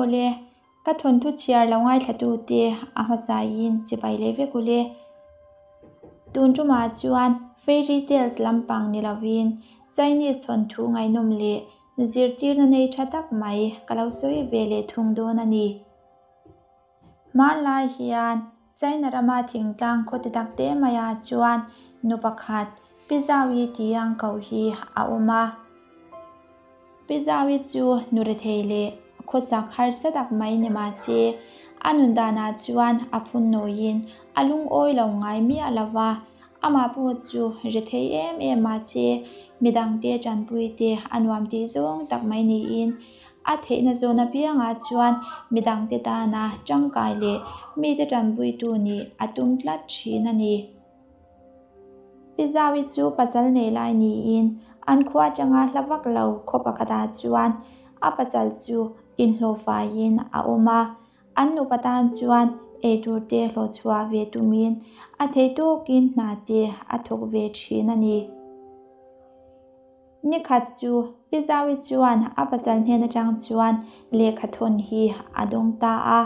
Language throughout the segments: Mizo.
Awle, ka thawnthu chhiar lo ngaithlatute a hmasain chibai leh vek ule. Tun tumah chuan Fairy Tales lampang ni lovin Chinese thawnthu ngaihnawm leh zirtirna nei tha tak mai ka lo sawi ve leh thung dawn a ni. Hmanlai hian China rama thingtlang khaw ti tak te maiah chuan nu pakhat Pi Zauii tih ang koh hi a awm a. Pi Zauii chu nu rethei leh khawsak harsa tak mai ni mah se, a nun danah chuan a phun nawiin a lungawi lo ngai miah lo va, amah pawh chu rethei em em mah se, midangte tanpuite a nuam tih zawng tak mai niin A theihna zawn apiangah chuan midangte tana tangkai leh mite tanpuitu nih a tum tlat thin a ni. Pi Zaui chu pasal nei lai niin an khua atanga hla vak lo khaw pakhatah chuan a pasal chu inhlawh faiin a awm a. An nupa tan chuan eitur te hlawhchhuah ve tumin a thei tawkin hna te a thawk ve thin a ni. Ni khat chu Pi Zaui chuan a pasal hnen atang chuan lehkha thawn hi a dawng ta a.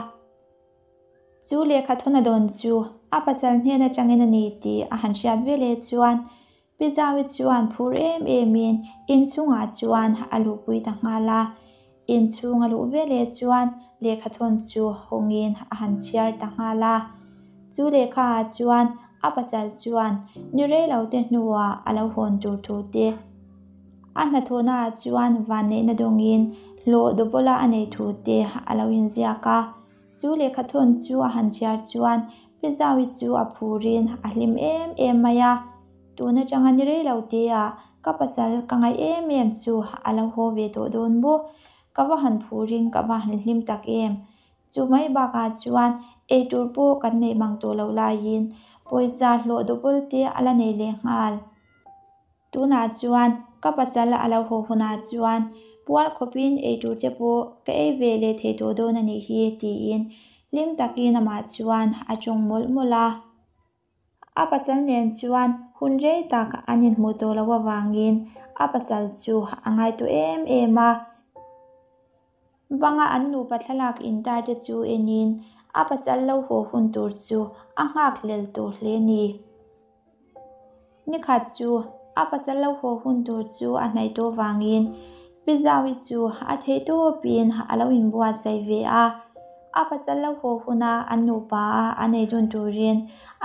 Chu lehkha thawn a dawn chu a pasal hnen atangin a ni tih a han hriat veleh chuan Pi Zaui chuan phur em emin inchhungah chuan a luhpui ta nghal a. Inchhung a luh veleh chuan lehkha thawn chu hawngin a han chhiar ta nghal a. Chu lehkha ah chuan a pasal chuan ni rei lo te hnuah a lo hawn tur thu te, a hnathawhna ah chuan vanneihna dawngin hlawh dawbawla a nei thu te a lo inziak a. Chu lehkha thawn chu a han chhiar chuan Pi Zaui chu a phurin a hlim em em mai a. Tun atanga ni rei lo te ah ka pasal ka ngaih em em chu a lo haw ve tawh dawn maw? Ka va han phurin ka va han hlim tak em? Chu mai bakah chuan eitur pawh kan neih mang tawh loh laiin pawisa hlawh double te a la nei leh nghal. Tunah chuan ka pasal a lo haw hunah chuan puar khawpin eitur te pawh ka ei ve leh thei tawh dawn a nih hi tiin hlim takin amah chuan a tawng mawlh mawlh a. A pasal nen chuan hun rei tak an inhmuh tawh loh avangin a pasal chu a ngai tawh em em a. Banga an nupa thlalak intar te chu enin a pasal lo haw hun tur chu a nghak hlel tawh hle a ni. Nikhat chu a pasal lo haw hun tur chu a hnaih tawh vangin Pi Zaui chu a theih tawpin a lo inbuatsaih ve a. A pasal lo haw huna an nupa a an ei dun turin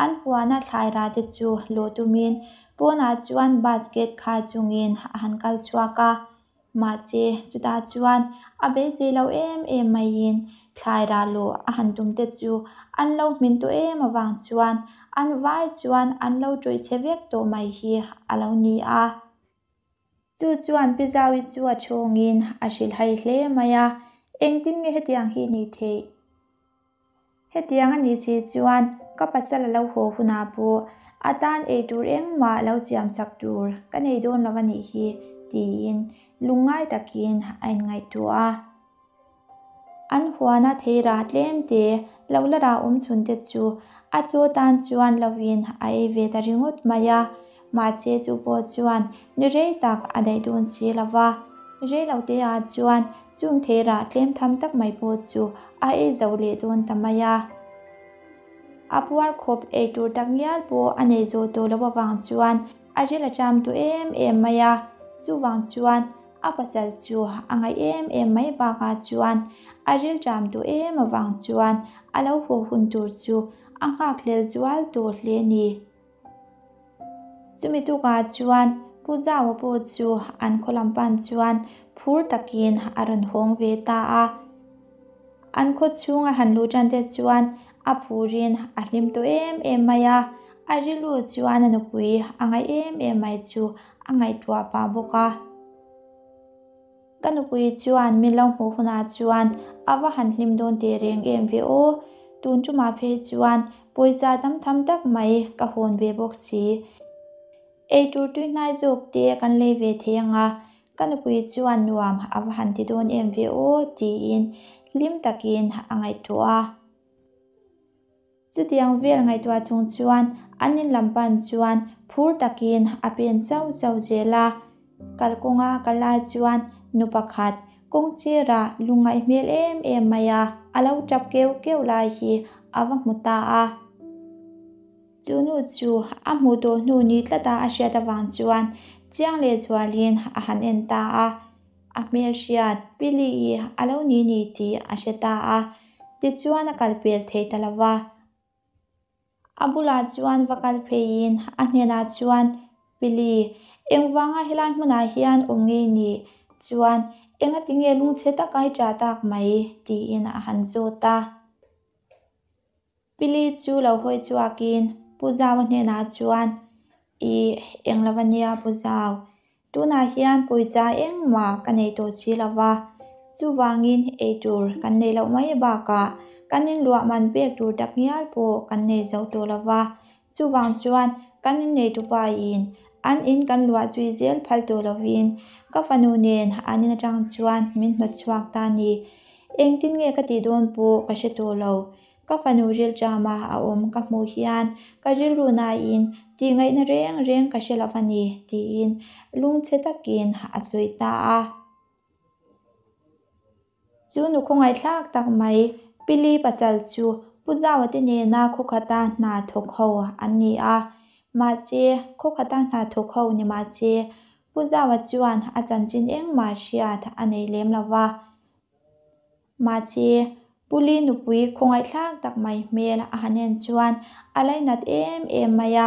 an huana thlai rah te chu lawh tumin pawnah chuan basket khai chungin a han kal chhuak a. Mahse, chutah chuan a beisei lo em em maiin thlai rah lawh a han tum te chu an lo hmin tawh em avang chuan an vai chuan an lo ṭawih chhe vek tawh mai hi a lo ni a. Chu chuan Pi Zaui chu a chhungin a hrilhhai hle mai a, engtin nge hetiang hi ni theih? Hetiang a nih si chuan ka pasal a lo haw hunah pawh a tan eitur engmah lo siam sak tur ka nei dawn lo a nih hi tiin lungngai takin a inngaihtuah a. An huana thei rah tlem te lo la rah awm chhun te chu a chaw tan chuan lovin a ei ve ta ringawt mai a, mahse chu pawh chuan ni rei tak a daih dawn si lo va. Rei lo te ah chuan chung thei rah tlem tham tak mai pawh chu a ei zo leh dawn ta mai a. A puar khawp ei tur tak ngial pawh a nei zawh tawh loh avang chuan a ril a cham tawh em em mai a, chuvang chuan A pasal chu a ngaih em em mai bakah chuan a rilṭam duh em avang chuan a lo haw hun tur chu a nghakhlel zual tawh hle a ni. Chumi tukah chuan Pu Zaua pawh chu an khaw lam pan chuan phur takin a rawn hawng ve ta a. An khaw chhung a han luh tan te chuan a phurin a hlim tawh em em mai a, a rilru chuan a nupui a ngaih em em mai chu a ngaihtuah pah bawk a. Ka nupui chuan min lo hmuh hunah chuan a va han hlim dawn teh reng em ve aw, tun tumah phei chuan pawisa tam tham tak mai ka hawn ve bawk si. Eitur tui hnai zawk te kan lei ve thei ang a, ka nupui chuan nuam a va han ti dawn em ve aw tiin hlim takin a ngaihtuah a. Chutiang vel ngaihtuah chung chuan an in lam pan chuan phur takin a pen zauh zauh zel a. Kalkawnga a kal lai chuan nu pakhat. Kawng sirah lungngaih hmel em em mai a, a lo tap keuh keuh lai hi a va hmu ta a. Chu nu chu a hmuh tawh hnu ni tlata a hriat avang chuan chiang leh zualin a han en ta a. A hmelhriat Pili-i a lo ni ni tih a hre ta a, tichuan a kal pel thei ta lo va. A bulah chuan va kal pheiin a hnenah chuan, Pili, engvanga helai hmunah hian awm ngei ni? Chuan, engati nge lungchhe taka i ṭah tak mai? tiin a han zawt a. Pili chu lo hawi chhuakin Pu Zaua hnenah chuan, Ih, eng lo a nia Pu Zau, tunah hian pawisa engmah ka nei tawh si lo va, chuvangin eitur kan nei loh mai bakah kan inluah man pek tur tak ngial pawh kan nei zo tawh lo va, chuvang chuan kan inneitu-pain an in kan luah zui zel phal tawh lovin ka fanu nen an in atang chuan min hnawt chhuak ta a ni. Engtin nge ka tih dawn pawh ka hre tawh lo. Ka fanu rilṭama a awm ka hmuh hian ka rilru nain tih ngaihna reng reng ka hre lo a ni, tiin lungchhe takin a sawi ta a. Chu nu khawngaihthlak tak mai Pili pasal chu Pu Zaua te nena khawkhata hna thawk ho an ni a. Mahse, khawkhata hna thawk ho ni mahse, Pu Zaua chuan a chanchin engmah hriat a nei lem lo va. Mahse, Puli nupui khawngaihthlak tak mai hmel a han en chuan a lainat em em mai a,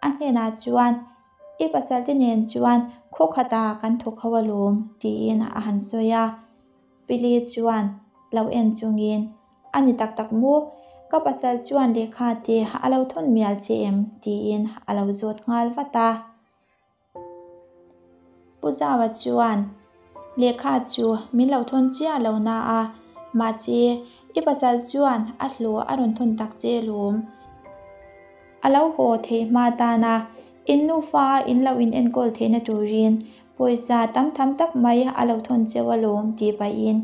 a hnenah chuan, I pasalte nen chuan khaw khatah kan thawk ho alawm, tiin a han sawi a. Pili chuan lo en chungin, A ni tak tak maw? Ka pasal chuan lehkha te a lo thawn mial che em? tiin a lo zawt nghal vat a. Pu Zaua chuan, Lehkha chu min lo thawn chiah lo na a, mahse i pasal chuan a hlawh a rawn thawn tak che lawm. A lo haw theih hma tana in nufa in lo in enkawl theihna turin pawisa tam tham tak mai a lo thawn cheu alawm tih pahin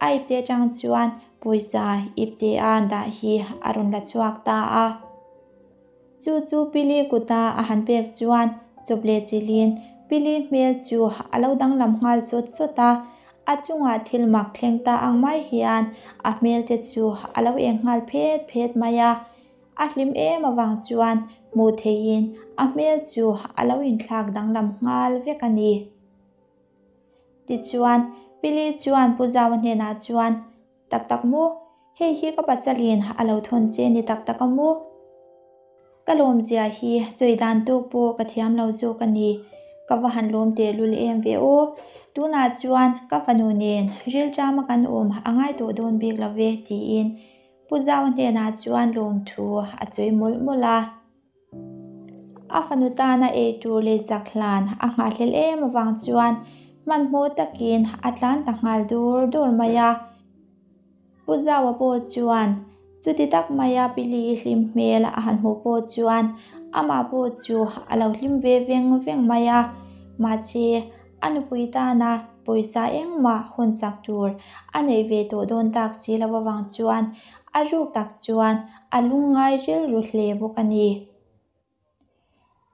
a ipte atang chuan pawisa ipte a dah hi a rawn la chhuak ta a. Chu chu Pili kuta a han pek chuan chawp leh chilhin Pili hmel chu a lo danglam nghal sawt sawt a, a chungah thil mak thleng ta ang mai hian a hmel te chu a lo eng nghal phet phet mai a. A hlim em avang chuan hmuh theihin a hmel chu a lo inthlak danglam nghal vek a ni. Tichuan, Pili chuan Pu Zaua hnenah chuan, Tak tak maw? Hei hi ka pasalin a lo thawn che ni tak tak a maw? Ka lawmzia hi sawi dan tawk pawh ka thiam lo zawk a ni. Ka va han lawm tehlul em ve aw. Tunah chuan ka fanu nen rilṭama kan awm a ngai tawh dawn bik lo ve tiin Pu Zaua hnenah chuan lawmthu a sawi mawlh mawlh a. A fanu tana ei tur leh zak hlan a nghahhlelh em avang chuan hmanhmawh takin a tlan ta nghal dur dur mai a. Pu Zaua pawh chuan chuti tak maia Pili hlim hmel a han hmuh pawh chuan amah pawh chu a lo hlim ve veng veng mai a. Mahse, a nupui tana pawisa engmah hawnsak tur a neih ve tawh dawn tak si lo avang chuan A ruk tak chuan a lungngai rilru hle bawk a ni.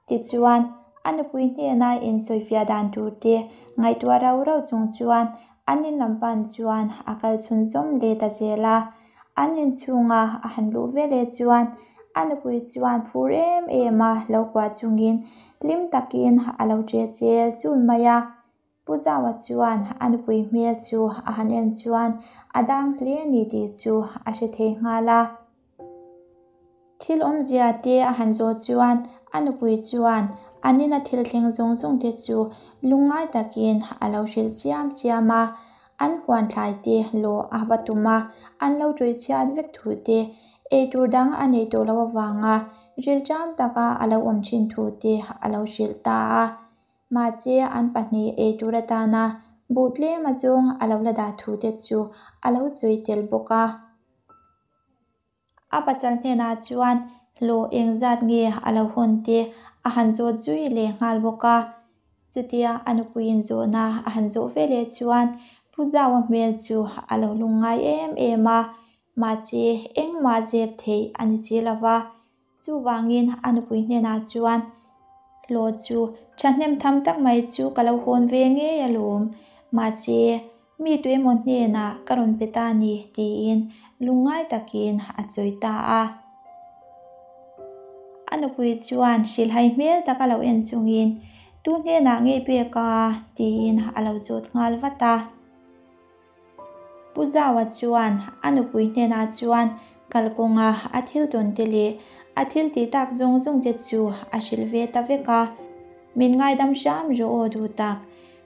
Tichuan, a nupui hnena insawifiah dan tur te ngaihtuah rauh rauh chung chuan an in lam pan chuan a kal chhunzawm leh ta zel a. An inchhunga a han luh veleh chuan a nupui chuan phur em em a lo kuah chungin hlim takin a lo ṭe chel chul mai a. Pu Zaua chuan a nupui hmel chu a han en chuan a dang hle a ni tih chu a hre thei nghal a. Thil awmzia te a han zawh chuan a nupui chuan an ina thil thleng zawng zawng te chu lungngai takin a lo hrilh chiam chiam a. An huan thlai te lawh a va tum a, an lo ṭawih chhiat vek thu te, eitur dang a neih tawh loh avanga rilṭam taka a lo awm ṭhin thu te a lo hrilh ta a. Mahse, an pahnih ei tur atana buh tlem a zawng a lo la dah thu te chu a lo sawi tel bawk a. A pasal hnenah chuan hlawh engzat nge a lo hawn te a han zawt zui leh nghal bawk a. Chutia a nupuiin zawhna a han zawh ve leh chuan Pu Zaua hmel chu a lo lungngai em em a, mahse engmah zep theih a ni si lo va. Chuvangin a nupui hnenah chuan, Hlawh chu thahnem tham tak mai chu ka lo hawn ve ngei alawm. Mahse, Mi tuemaw hnenah ka rawn pe ta ni tiin lungngai takin a sawi ta a. A nupui chuan hrilhhai hmel taka lo en chungin, Tu hnenah ngei pek a? tiin a lo zawt nghal vat a. Pu Zaua chuan a nupui hnenah chuan kalkawnga a thil tawn te leh a thil tih tak zawng zawng te chu a hrilh ve ta vek a. Min ngaidam hram rawh aw duh tak.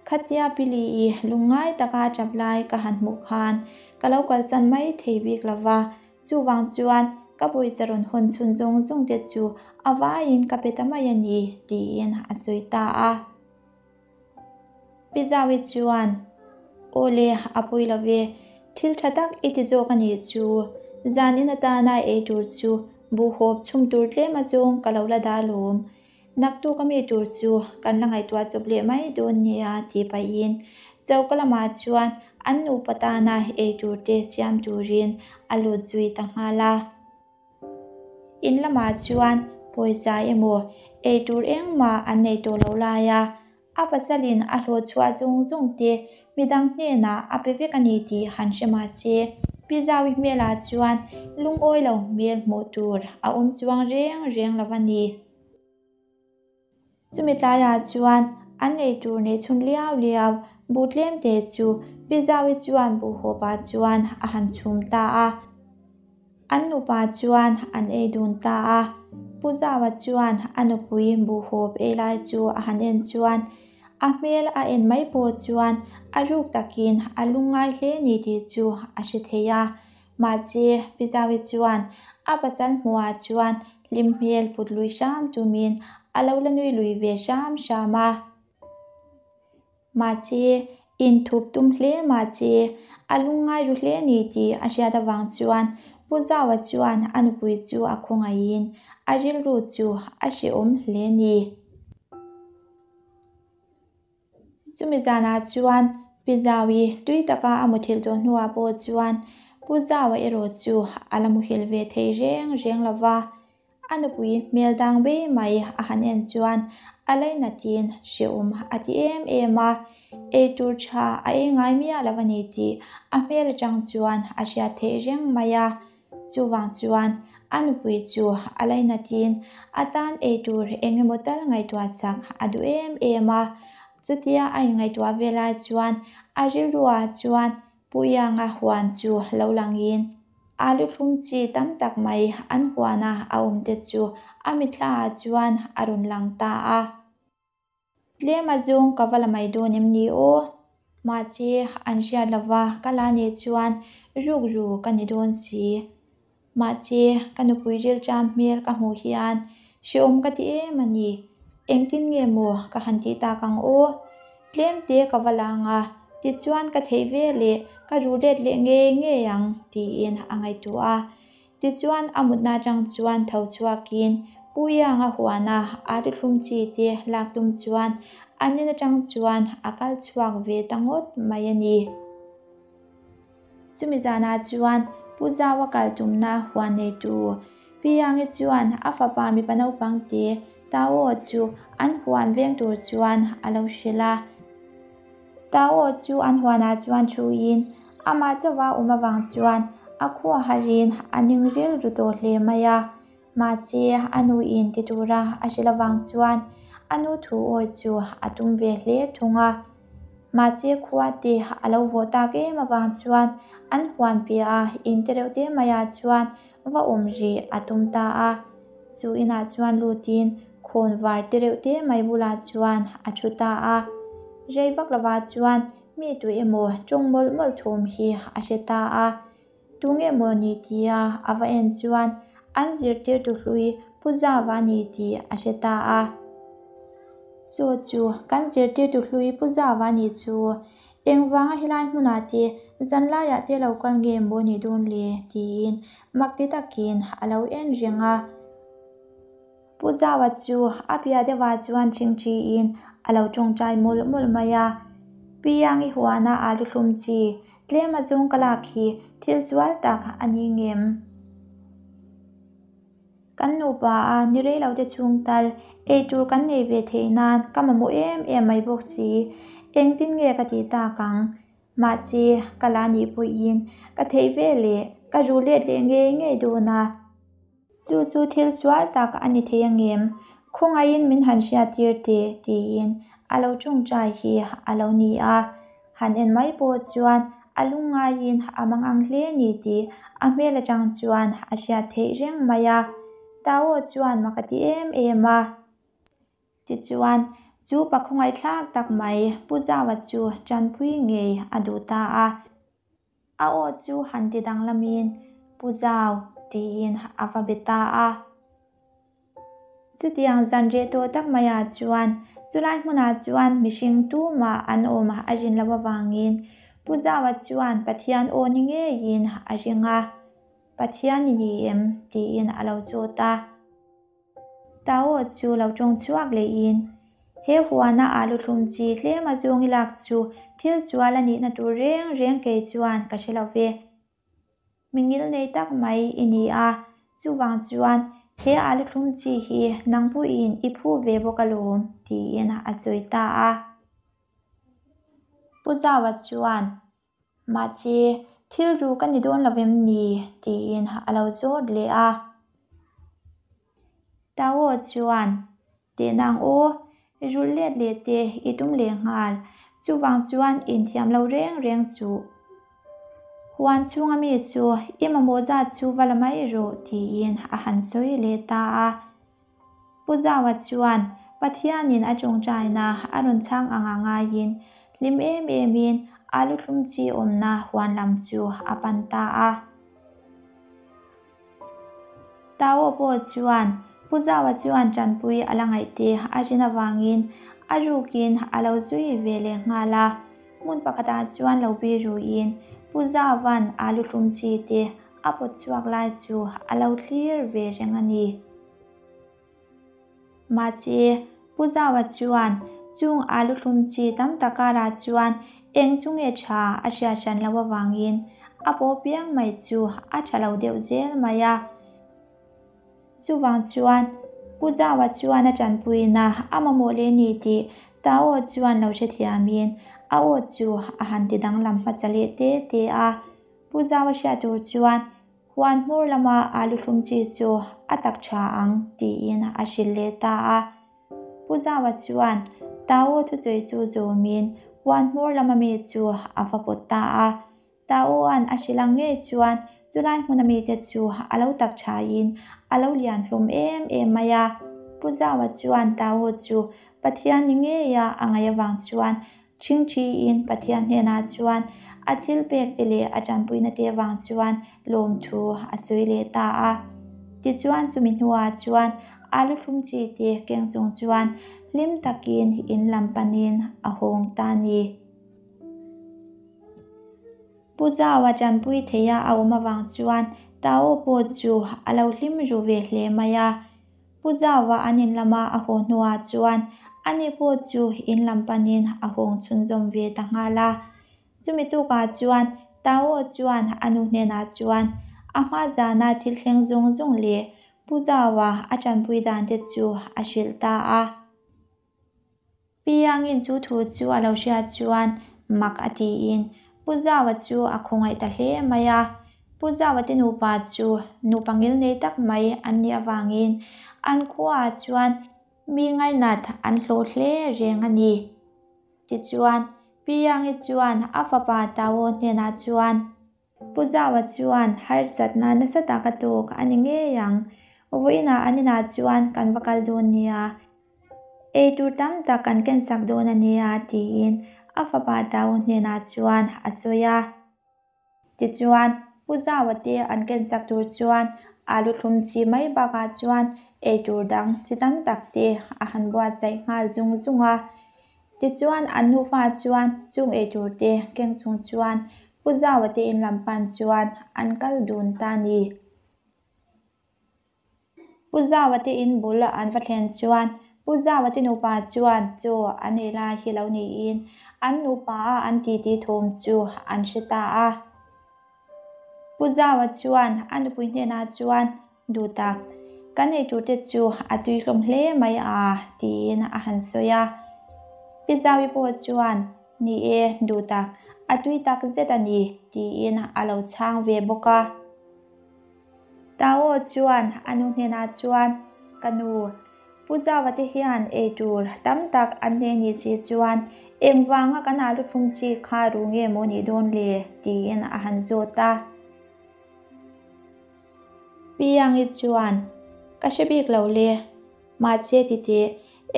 Khatia Pili i lungngai taka a tap lai ka han hmuh khan ka lo kalsan mai thei bik lo va, chuvang chuan ka pawisa rawn hawn chhun zawng zawng te chu a vaiin ka pe ta mai a ni, tiin a sawi ta a. Pi Zaui chuan, Aw le, a pawi lo ve, thil tha tak i ti zawk a nih chu. Zanin atana ei tur chu buhhawp chhum tur tlem azawng ka lo la dah lawm. Naktuk a mi tur chu kan la ngaihtuah chawp leh mai dawn nia tih pahin choka lamah chuan an nupa tana ei tur te siam turin a lut zui ta nghal a. In lamah chuan pawisa emaw ei tur engmah an nei tawh lo lai a, a pasalin a hlawh chhuah zung zung te midang hnenah a pe vek a ni tih han hre mah se, Pi Zaui hmelah chuan lungawi lo hmel hmuh tur a awm chuang reng reng lo a ni. Chumi tlaiah chuan an ei tur nei chhun liau liau buh tlem te chu Pi Zaui chuan buh hawpah chuan a han chhum ta a. An nupa chuan an ei dun ta a. Pu Zaua chuan a nupui buh hawp ei lai chu a han en chuan a hmel a en mai pawh chuan a ruk takin a lungngai hle ni tih chu a hre thei a. Mahse, Pi Zaui chuan a pasal hmuhah chuan hlim hmel put lui hram tumin a lo la nui lui ve hram hram a. Mahse, inthup tum hle mahse, a lungngai ru hle ni tih a hriat avang chuan Pu Zaua chuan a nupui chu a khawngaihin a rilru chu a hrehawm hle ni. Chumi zanah chuan Pi Zaui tui taka a muthilh tawh hnuah pawh chuan Pu Zaua erawh chu a la muhil ve thei reng reng lo va. A nupui hmel dang be mai a han en chuan a lainatin hrehawm a ti em em a, ei tur tha a ei ngai miah lo a ni tih a hmel atang chuan a hriat theih reng mai a. Chuvang chuan a nupui chu a lainatin a tan ei tur eng emaw tal ngaihtuah chak a duh em em a. Chutia a inngaihtuah ve lai chuan a rilruah chuan Pu Ianga huan chu lo langin alu thlum chi tam tak mai an huana a awm te chu a mithlaah chuan a rawn lang ta a. Tlem a zawng ka va la mai dawn em ni aw? Mahse an hriat lova ka la nih chuan rukru ka ni dawn si. Mahse ka nupui rilṭam hmel ka hmuh hian hrehawm ka ti em a ni. Engtin nge maw ka han tih tak ang aw? Tlem te ka va la ang a, tichuan ka theih ve leh ka ru let leh ngei ngei ang tiin a ngaihtuah a. Tichuan a mutna atang chuan tho chhuakin Pu Ianga huana a rithlum chi te lak tum chuan an in atang chuan a kal chhuak ve ta ngawt mai a ni. Chumi zanah chuan Pu Zaua kal tumna huan neitu Pi Iangi chuan a fapa mipa naupang te Tao chu an huan veng tur chuan a lo hrilh a. Tao chu an huanah chuan thuin amah chauha awm avang chuan a khua harin a ning rilru tawh hle mai a. Mahse, a nuin ti tura a hrilh avang chuan a nu thu awi chu a tum ve hle thung a. Mahse, khua te a lo vawh tak em avang chuan an huan piah a in te reuh te maiah chuan va awm rih a tum ta a. Chu inah chuan lutin khawn var te reuh te mai bulah chuan a thu ta a. Rei vak lovah chuan mi tu emaw tawng mawlh mawlh thawm hi a hre ta a. Tunge maw ni tia a va en chuan an zirtirtu hlui Pu Zava ni tih a hre ta a. Chu chu kan zirtirtu hlui Pu Zava ni chu engvanga helai hmunah te zan laiah te lo kal nge maw ni dawn le tiin mak ti takin a lo en reng a. Pu Zaua chu a piah deuhah chuan ṭhingṭhiin a lo ṭawngṭai mawlh mawlh mai a. Pi Iangi huana alu hlum chi tlem a zawng ka lak hi thil sual tak a ni ngem? Kan nupa a ni rei lo te chhung tal ei tur kan nei ve theih nan ka mamawh em em mai bawk si. Engtin nge ka tih tak ang? Mahse, ka la nih pawhin ka theih ve leh ka ru let leh ngei ngei dawn a. Chu chu thil sual tak a ni thei angem? Khawngaihin min han hriattir teh tiin a lo tawngtai hi a lo ni a. Han en mai pawh chuan a lungngaiin a mang ang hle ni tih a hmel atang chuan a hriat theih reng mai a. Tao chuan mak a ti em em a. Tichuan, chu pa khawngaihthlak tak mai Pu Zaua chu tanpui ngei a duh ta a. A aw chu han ti danglamin, Pu Zau, tiin a va be ta a. Chutiang zan reh tawh tak maiah chuan chulai hmunah chuan mihring tumah an awm a rin loh avangin Pu Zaua chuan Pathian aw ni ngeiin a ring a, Pathian i ni em? tiin a lo chawt a. Tao chu lo tawng chhuak lehin, He huana alu thlum chi tlem a zawng i lak chu thil sual a nihna tur reng reng kei chuan ka hre lo ve. Mi ngil nei tak mai i ni a, chuvang chuan he alu thlum chi hi nang pawhin i phu ve bawk alawm, tiin a sawi ta a. Pu Zaua chuan, Mahse, thil ru ka ni dawn lo em ni? tiin a lo zawt leh a. Tao chuan, Tehnang aw, rulh let leh te i tum leh nghal, chuvang chuan inthiam lo reng reng suh. Huan chhunga mi chu i mamawh zat chu va la mai rawh, tiin a han sawi leh ta a. Pu Zaua chuan Pathianin a tawngtaina a rawn chhang anga ngaiin hlim em emin alu thlum chi awmna huan lam chu a pan ta a. Tao pawh chuan Pu Zaua chuan tanpui a la ngaihte a rin avangin a rukin a lo zui ve leh nghal a. Hmun pakhatah chuan lo bi ruin Pu Zauva'n alu thlum chi te A pawt chhuak lai chu a lo thlir ve reng a ni. Mahse, Pu Zaua chuan chung alu hlum chi tam tak karah chuan eng chu nge tha a hriat hran loh avangin a paw piang mai chu a tha lo deuh zel mai a. Chuvang chuan Pu Zaua chuan a tanpuina a mamawh leh ni tih Tao chuan lo hrethiamin a aw chu a han ti danglam hmasa leh te te a. Pu Zaua hriat tur chuan huan hmur lama alu hlum chi chu a tak tha ang tiin a hrilh leh ta a. Pu Zaua chuan Tao thusawi chu zawmin huan hmur lama mi chu a va pawt ta a. Tao-a'n a hrilh ang ngei chuan chulai hmuna mite chu a lo tak thain a lo lian hlum em em mai a. Pu Zaua chuan Tao chu Pathian ni ngeia a ngaih avang chuan Chingchiin Pathian hnenah chuan a thil pek te leh a tanpuina te vang chuan lawmthu a sawi leh ta a. Tichuan chumi hnuah chuan alu thlum chi te keng chung chuan hlim takin in lam panin a hawng ta a ni. Pu Zaua tanpui theia a awm avang chuan Tao pawh chu a lo hlim ru ve hle mai a. Pu Zaua an in lama a haw hnuah chuan ani pawh chu in lam panin a hawng chhunzawm ve ta nghal a. Chumi tukah chuan Tao chuan a nu hnenah chuan a hma zana thil thleng zung zung leh Pu Zaua a tanpui dan te chu a hrilh ta a. Piangin chu thu chu a lo hriat chuan mak a tiin Pu Zaua chu a khawngaih ta hle mai a. Pu Zaua te nupa chu nupa ngilnei tak mai an nih avangin an khuaah chuan mi ngainat an hlawh hle reng a ni. Tichuan, Piangi chuan a fapa Tao hnenah chuan, Pu Zaua chuan harsatna nasa tak a tawk a ni ngei ang. Vawiinah an inah chuan kan va kal dawn nia. Ei tur tam tak kan kensak dawn a nia tiin a fapa Tao hnenah chuan a sawi a. Tichuan, Pu Zaua te an kensak tur chuan alu thlum chi mai bakah chuan ei tur dang chi tam tak te a han buatsaih nghal zung zung a. Tichuan an nufa chuan chung eitur te keng chung chuan Pu Zaua te in lam pan chuan an kal dun ta ni. Pu Zaua te in bul an va thlen chuan Pu Zaua te nupa chuan chaw an ei lai hi lo niin an nupa a an titi thawm chu an hre ta a. Pu Zaua chuan a nupui hnenah chuan Duh tak, kan eitur te chu a tui hlawm hle mai a, tiin a han sawi a. Pi Zaui pawh chuan, Ni e, duh tak, A tui tak zet a ni, tiin a lo chhang ve bawk a. Tao chuan a nu hnenah chuan, Ka nu, Pu Zauva te hian ei tur tam tak an nei ni si chuan engvanga kan alu thlum chi kha ru nge maw nih dawn le? tiin a han zawt a. Pi Yangi chuan, Ka hre bik lo le, mahse titeh,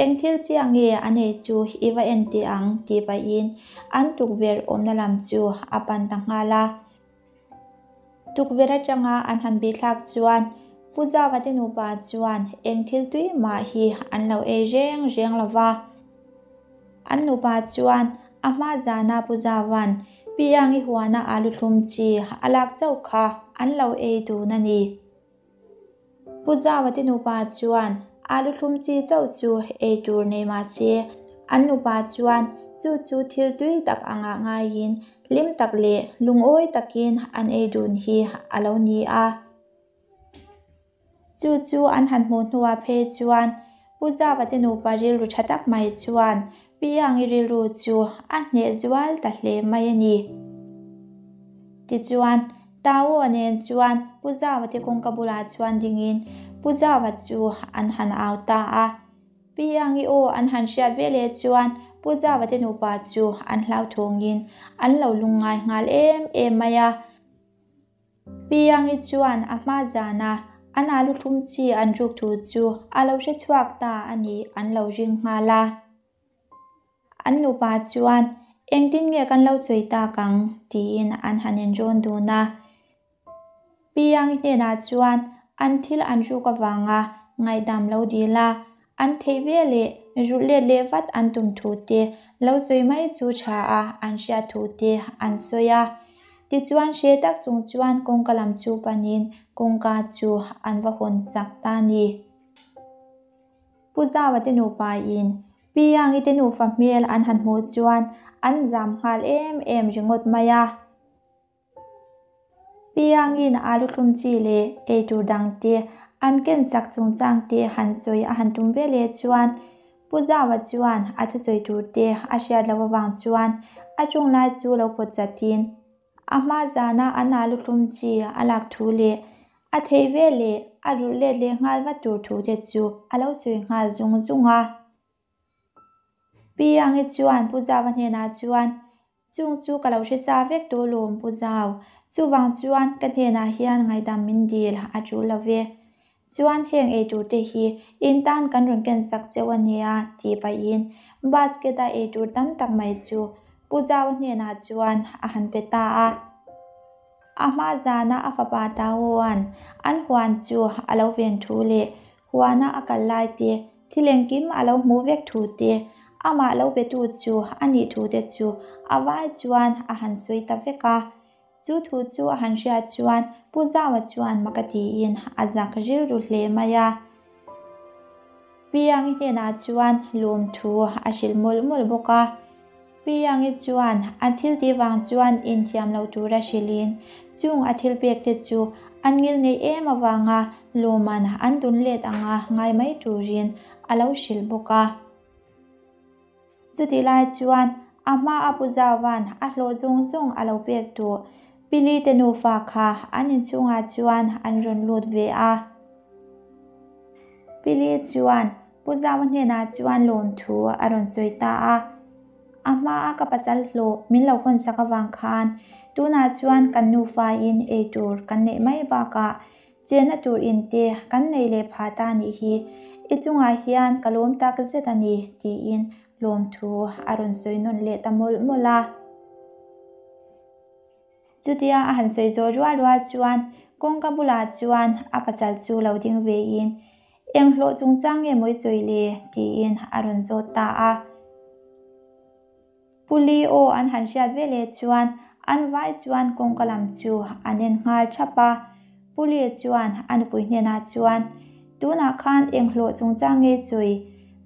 eng thil chiah nge a nei chu i va en teh ang tih pahin an tukverh awmna lam chu a pan ta nghal a. Tukverh atanga an han bihthlak chuan Pu Zava te nupa chuan eng thil tui mah hi an lo ei reng reng lo va. An nupa chuan a hma zana Pu Zava'n Pi Yangi huana alu thlum chi a lak chauh kha an lo ei dun a ni. Pu Zava te nupa chuan alu thlum chi chauh chu ei tur nei mah se, an nupa chuan chu chu thil tui tak angah ngaiin hlim tak leh lungawi takin an ei dun hi a lo ni a. Chu chu an han hmuh hnuah phei chuan Pu Zava te nupa rilru tha tak mai chuan Pi Yangi rilru chu a hneh zual ta hle mai a ni. Tichuan, Tao nen chuan Pu Zava te kawngka bulah chuan dingin Pu Zava chu an han au ta a. Pi Yangi aw an han hriat veleh chuan Pu Zava te nupa chu an hlauthawngin an lo lungngai nghal em em mai a. Pi Yangi chuan a hma zana an alu thlum chi an ruk thu chu a lo hre chhuak ta a nih an lo ring nghal a. An nupa chuan engtin nge kan lo sawi tak ang tiin an han inrawn dun a. Pi Yangi hnenah chuan an thil an ruk avanga ngaihdam lo dil a, an theih ve leh rulh let leh vat an tum thu te lo sawi mai chu tha a an hriat thu te an sawi a. Tichuan hre tak chung chuan kawngka lam chu panin kawngka chu an va hawn sak ta ni. Pu Zava te nupa in Pi Yangi te nufa hmel an han hmuh chuan an zam nghal em em ringawt mai a. Piangin alu thlum chi leh eitur dang te an ken sak chungchang te han sawi a han tum ve leh chuan Pu Zava chuan a thusawi tur te a hriat loh avang chuan a chung lai chu lo pawt chatin a hma zana an alu thlum chi a lak thu leh a theih ve leh a rulh let leh nghal vat tur thu te chu a lo sawi nghal zung zung a. Pi Yangi chuan Pu Zava hnenah chuan Chung chu ka lo hre sa vek tawh lawm Pu Zau, chuvang chuan ka hnenah hian ngaihdam min dil a tul lo ve. Chuan heng eitur te hi in tan kan rawn ken sak cheu a nia tih pahin basket a eitur tam tak mai chu Pu Zau hnenah chuan a han pe ta a. A hma zana a fapa Tao-a'n an huan chu a lo ven thu leh Huana a kal lai te, thil engkim a lo hmuh vek thu te, amah lo betu chu a nih thu te chu a vai chuan a han sawi ta vek a. Chu thu chu a han hriat chuan Pu Zaua chuan mak a tiin a zak rilru hle mai a. Pi Yangi hnenah chuan lawmthu a hrilh mawlh mawlh bawk a. Pi Yangi chuan a thil tih vang chuan inthiam lo tura hrilhin chung a thil pek te chu an ngil nei em avanga lawman an dun let anga ngai mai turin a lo hrilh bawk a. Chutih lai chuan a hma a Pu Zauva'n a hlawh zung zung a lo pek duh Pi Li te nufa kha an inchhungah chuan an rawn lut ve a. Pi Li chuan Pu Zauva hnenah chuan lawmthu a rawn sawi ta a, A hmaa ka pasal hlawh min lo hawn sak avang khan tunah chuan kan nufain ei tur kan neih mai bakah chenna tur in te kan nei leh phah ta nih hi i chungah hian ka lawm tak zet a ni tiin lawmthu a rawn sawi nawn leh ta mawlh mawlh a. Chutia a han sawi zawh rual rual chuan kawngka bulah chuan a pasal chu lo ding vein, Eng hlawh chungchang nge mawi sawi le? tiin a rawn zawt ta a. Pu Li aw an han hriat ve leh chuan an vai chuan kawngka lam chu an en nghal thap a. Pu Li chuan a nupui hnenah chuan, Tunah khan eng hlawh chungchang nge sawi?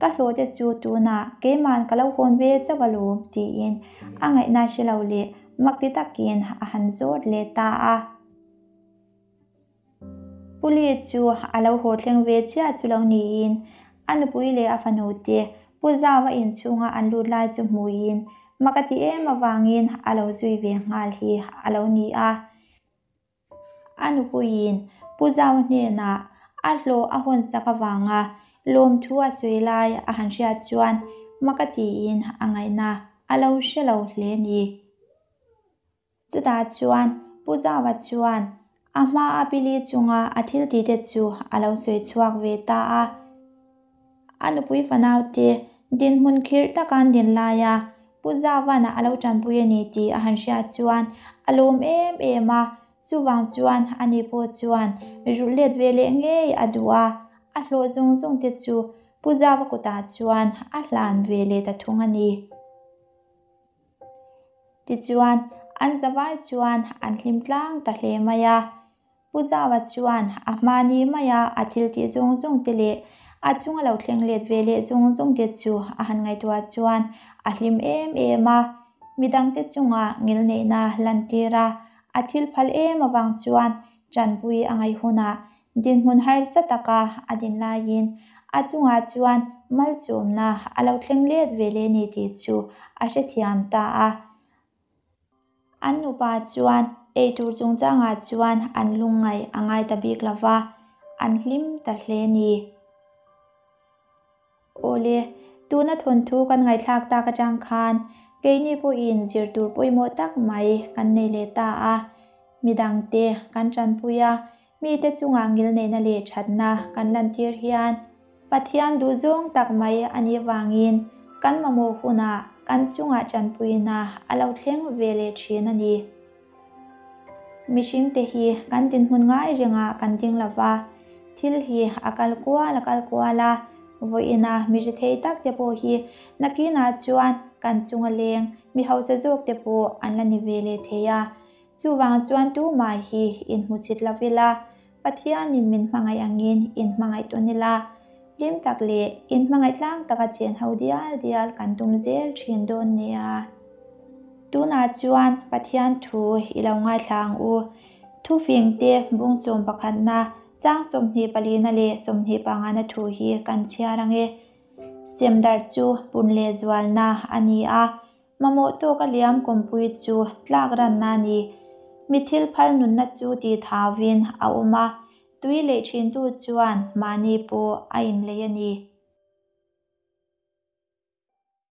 Ka hlawh te chu tunah keiman ka lo hawn ve chauh alawm tiin a ngaihna hre lo leh Mak ti takin a han zawt leh ta a. Pu Li chu a lo haw thleng ve chiah chu lo niin a nupui leh a fanu te Pu Zauva inchhunga an lut lai chu hmuin. Mak a ti em avangin a lo zui ve nghal hi a lo ni a. A nupuiin Pu Zau hnenah a hlawh a hawnsak avanga lawmthu a sawi lai a han hriat chuan mak a tiin a ngaihna a lo hre lo hle ni. Chutah chuan Pu Zauva chuan a hma a Pili chunga a thil tihte chu a lo sawi chhuak ve ta a. A nupui fanaute dinhmun khirh taka an din laia Pu Zauva'n a lo tanpui a ni tih a han hriat chuan a lawm em em a, chuvang chuan ani pawh chuan rulh let ve leh ngei a duh a, a hlawh zawng zawng te chu Pu Zauva kutah chuan a hlan ve leh ta thung a ni. Tichuan, an zavai chuan an hlim tlang ta hle mai a. Pu Zauva chuan a hmani maia a thil tih zawng zawng te leh a chunga lo thleng let ve leh zawng zawng te chu a han ngaihtuah chuan a hlim em em a. Midangte chunga ngilneihna lantir a, a thil phal em avang chuan tanpui a ngaih hunah Dinhmun harsa taka a din laiin a chungah chuan malsawmna a lo thleng let ve leh ni tih chu a hrethiam ta a. An nupa chuan eitur chungchangah chuan an lungngaih a ngai ta bik lo va, an hlim ta hle ni. Awle, tuna thawnthu kan ngaihthlak tak atang khan keini pawhin zir tur pawimawh tak mai kan nei leh ta a. Midangte kan tanpui a, mite chungah ngilneihna leh thatna kan lantir hian Pathian duhzawng tak mai a nih vangin kan mamawh hunah kan chungah tanpuina a lo thleng ve leh thin a ni. Mihringte hi kan dinhmun ngai rengah kan ding lo va, thil hi a kal kual a kal kual a, vawiina mi ri thei tak te pawh hi nakinah chuan kan chunga leng mi hausa zawk te pawh an la ni ve leh thei a. Chuvang chuan tumah hi inhmusit lo ila, Pathianin min hmangaih angin inhmangaih tawn ila, hlim tak leh inhmangaih tlang taka chen ho dial dial kan tum zel thin dawn nia. Tunah chuan Pathian thu i lo ngaithla ang u. Thufingte bung sawm pakhatna, chang 24na leh 25na thu hi kan chhiar ang e. Semdarh chu pun leh zualna a ni a, Mamawh tawka liam kawmpui chu tlak ranna a ni. Mi thil phal nunna chu tih thauvin a awm a, tui leh thintu chuan mahni pawh a inlei a ni.